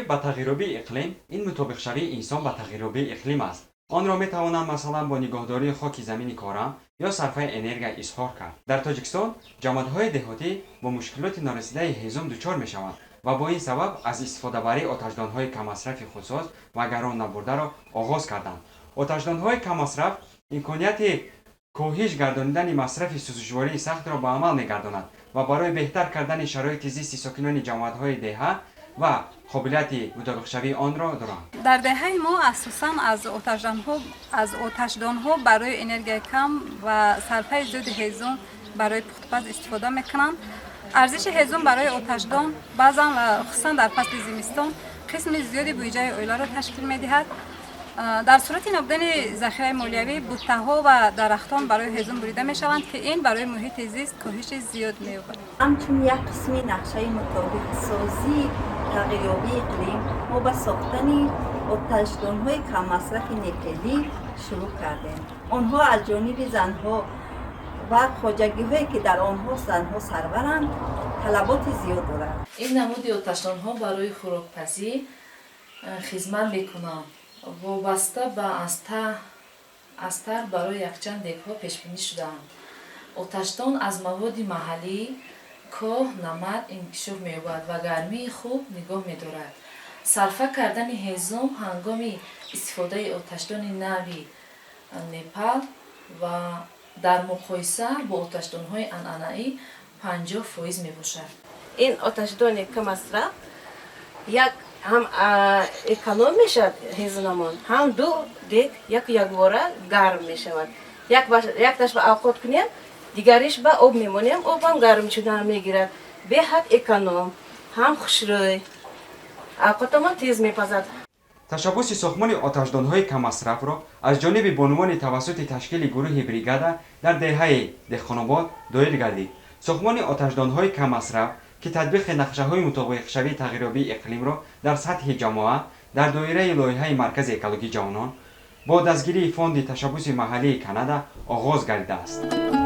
Мутобиқшавӣ ба тағйирёбии иқлим ин мутобиқшавии инсон ба тағйирёбии иқлим аст. Онро метавонанд, масалан, бо нигоҳдории хоки замини корам ё сарфаи энергия изҳор кард. Дар Тоҷикистон ҷамоатҳои деҳотӣ бо мушкилоти нарасидаи ҳезум дучор мешаванд ва бо ин сабаб аз истифодабарии оташдонҳои каммасрафи худсоз ва гарон набурдаро оғоз карданд. Оташдонҳои каммасраф имконияти коҳиш гардонидани масрафи сӯзишвории сахтро ба амал мегардонад ва барои беҳтар кардани шароити зисти сокинони ҷамоатҳои деҳа ва қобилияти мутобиқшавии онро доранд. Дар деҳаи мо асосан аз оташдонҳо барои энергияи кам ва сарфаи зиёди ҳезум барои пухтупаз истифода мекунанд. Арзиши ҳезум барои оташдон баъзан ва хусусан дар фасли зимистон қисми зиёди буҷаи оиларо ташкил медиҳад. Дар сурати набудани захираи молиявӣ буттаҳо ва дарахтон барои ҳезум бурида мешаванд, ки ин барои муҳити зист коҳиши зиёд меёбад. Ҳамчун як қисми нақшаи мутобиқсозии тағйирёбии иқлим мо ба сохтани оташдонҳои каммасрафи никелӣ шурӯъ кардем. Онҳо аз ҷониби занҳо ва хоҷагиҳое, ки дар онҳо занҳо сарваранд, талаботи зиёд дорад. Ин намуди оташдонҳо барои хӯрокпазӣ хизмат мекунанд. Вобаста ба аз тарҳ барои якчанд дегҳо пешбинӣ шудаанд. Оташдон аз маводи маҳаллӣ, коҳ, намад инкишоф меёбад ва гармии хуб нигоҳ медорад. Сарфа кардани ҳезум ҳангоми истифодаи оташдони нави Непал ва дар муқоиса бо оташдонҳои анъанаӣ 50% мебошад. Ин оташдони каммасраф як ҳам эконом мешавад ҳезунамон, ҳам ду дег яку якбора гарм мешавад. Якташ ба авқот кунем, дигариш ба об мемонем, обам гарм шудан мегирад. Беҳад эконом, ҳам хушрӯй, авқотамон тез мепазад. Ташаббуси сохтмони оташдонҳои каммасрафро аз ҷониби бонувони тавассути ташкили гурӯҳи бригада дар деҳаи Деҳқонобод доир гардид. Сохтмони оташдонҳои каммасраф, ки татбиқи нақшаҳои мутобиқшавии тағйирёбии иқлимро дар сатҳи ҷамоа дар доираи лоиҳаи Маркази экологии ҷавонон бо дастгирии Фонди ташаббуси маҳаллии Канада оғоз гардидааст.